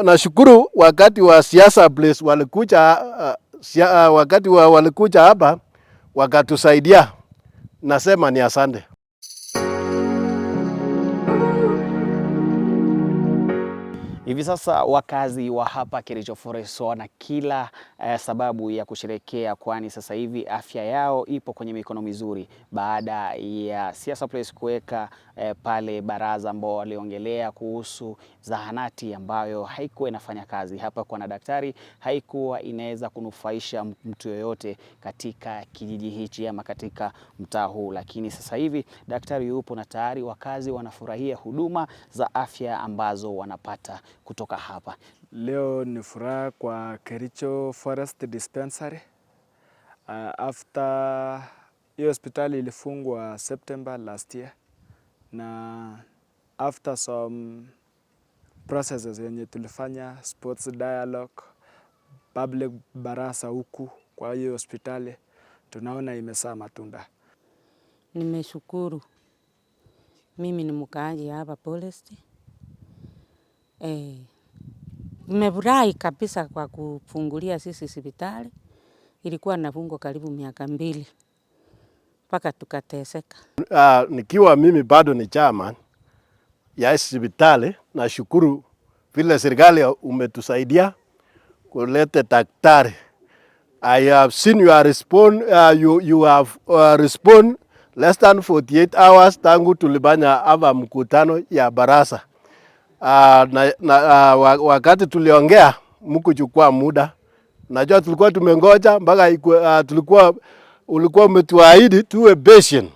Nashukuru wakati wa Siasa Place walikuja, wakati walikuja hapa wakatusaidia, nasema ni asante. Hivi sasa wakazi wa hapa Kericho Forest wana kila sababu ya kusherekea, kwani sasa hivi afya yao ipo kwenye mikono mizuri baada ya Siasa Place kuweka pale baraza ambao waliongelea kuhusu zahanati ambayo haikuwa inafanya kazi hapa kwa na daktari, haikuwa inaweza kunufaisha mtu yoyote katika kijiji hichi ama katika mtaa huu, lakini sasa hivi daktari yupo na tayari wakazi wanafurahia huduma za afya ambazo wanapata kutoka hapa. Leo ni furaha kwa Kericho Forest Dispensary. After hiyo hospitali ilifungwa September last year, na after some processes yenye tulifanya sports dialogue, public barasa huku kwa hiyo hospitali, tunaona imezaa matunda. Nimeshukuru. Mimi ni mkaaji hapa Forest. Nimefurahi kabisa kwa kufungulia sisi hospitali. Ilikuwa nafungwa karibu miaka 2 mpaka tukateseka. Nikiwa mimi bado ni chairman ya hospitali, nashukuru vile serikali umetusaidia kuleta daktari. I have seen you are respond, you have respond less than 48 hours tangu tulifanya hapa mkutano ya barasa. Na wakati tuliongea mkuchukua muda. Najua tulikuwa tumengoja mpaka tulikuwa ulikuwa umetuahidi tuwe patient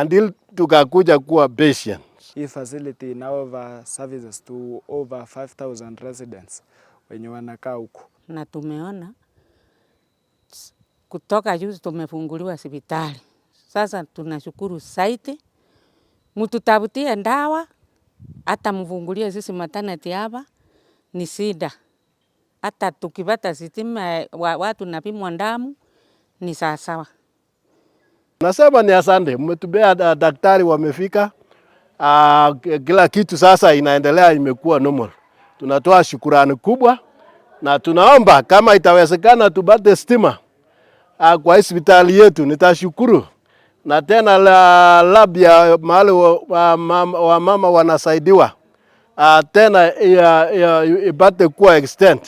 until tukakuja kuwa patient. Hii facility ina offer services to over 5000 residents wenye wanakaa huku. Na tumeona kutoka juzi tumefunguliwa hospitali. Sasa tunashukuru zaidi, mtutafutie dawa, hata mfungulie sisi maternity hapa ni shida. Hata tukipata sitima watu napimwa damu ni sawasawa. Nasema ni asante, mmetupea daktari wamefika. Kila kitu sasa inaendelea, imekuwa normal. Tunatoa shukurani kubwa na tunaomba kama itawezekana tupate stima kwa hospitali yetu, nitashukuru. Na tena lab ya mahali wa mama wanasaidiwa, tena ipate kuwa extend.